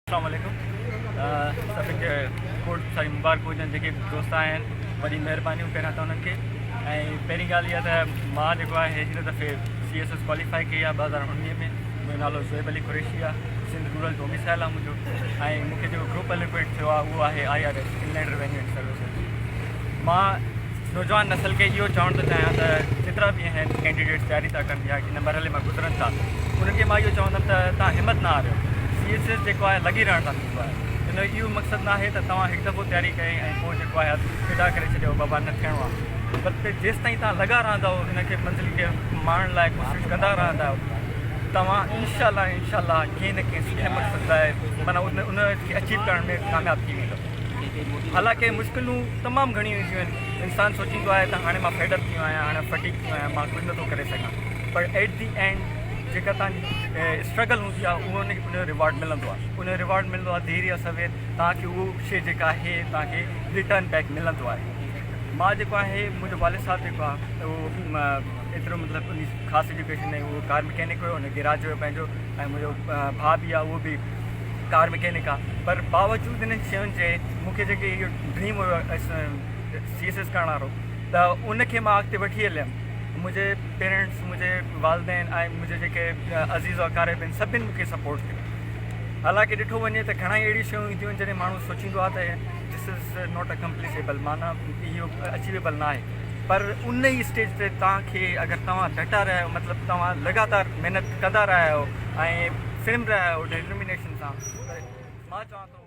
السلام عليڪم سڀن کي کوڙ ساري مبارڪون هجن جيڪي به دوست آيا آهن وڏي مهربانيون پهريان ته انهن کي ۽ پهرين ڳالهه اها ته مان جيڪو آهي هن دفعي سي ايس ايس ڪواليفائي ڪئي آهي 2019 ۾ منهنجو نالو زويب علي قريشي آهي سنڌ رورل ڊوميسائل آهي منهنجو ۽ مون کي جيڪو گروپ الوڪيٽ ٿيو آهي اهو آهي I R S inland revenue and services. مان نوجوان نسل کي اهو چوڻ ٿو چاهيان ته جيترا به آهن ڪينڊيڊيٽس تياري ٿا ڪن يا ان مرحلي مان گذرن ٿا انهن کي مان اهو چوندم ته توهان همت نه هاريو. سي ايس ايس جيڪو آهي لڳي رهڻ سان ٿيندو آهي. ان جو اهو مقصد نه آهي ته توهان هڪ دفعو تياري ڪئي ۽ پوء جيڪو آهي هٿ ڦٽا ڪري ڇڏيو بابا نه ٿيڻو آهي. پر جيستائين توهان لڳا رهندؤ ان کي منزل کي ماڻڻ لاء ڪوشش ڪندا رهندؤ توهان انشاء الله انشاء الله ڪنهن نه ڪنهن سٺي مقصد لاء معنيٰ ان کي اچيو ڪرڻ ۾ ڪامياب ٿي ويندؤ. حالانڪه مشڪلون تمام گهڻيون اينديون آهن. انسان سوچيندو آهي ته هاڻي مان فيڊ اپ ٿي ويو آهيان هاڻي فٽيگ ٿي ويو آهيان مان ڪجهه نٿو ڪري سگهان. پر ايٽ the and جيڪا توهان جي اسٽرگل هوندي آهي اهو ان جو ريوارڊ ملندو آهي ان جو ريوارڊ ملندو آهي دير يا سوير توهان کي اهو شي جيڪا آهي توهان کي ريٽرن بيڪ ملندو آهي مان جيڪو آهي منهنجو والد صاحب جيڪو آهي اهو ايترو مطلب ان جي خاص ايجوڪيشن نه اهو ڪار مڪينڪ هيو ان گيراج هيو پنهنجو ۽ منهنجو ڀاء به آهي اهو به ڪار مڪينڪ آهي پر باوجود انهن شين جي مون کي جيڪي اهو ڊريم هيو سي ايس ايس ڪرڻ وارو ته ان کي مان اڳتي وٺي هليم منهنجي پيرنٽس منهنجي والدين ۽ منهنجي جيڪي عزيز و اقارب آهن سڀني مون کي سپورٽ ڪيو حالانڪه ڏٺو وڃي ته گهڻا ئي اهڙيون شيون اينديون آهن جڏهن ماڻهو سوچيندو آهي ته دس از not اڪمپلشيبل معنيٰ اهو اچيويبل نه آهي پر ان ئي اسٽيج تي توهان کي اگر توهان ڊٽا رهيا آهيو مطلب توهان لڳاتار محنت ڪندا رهيا آهيو ۽ فرم رهيا آهيو ڊٽرمينيشن سان مان چوان ٿو.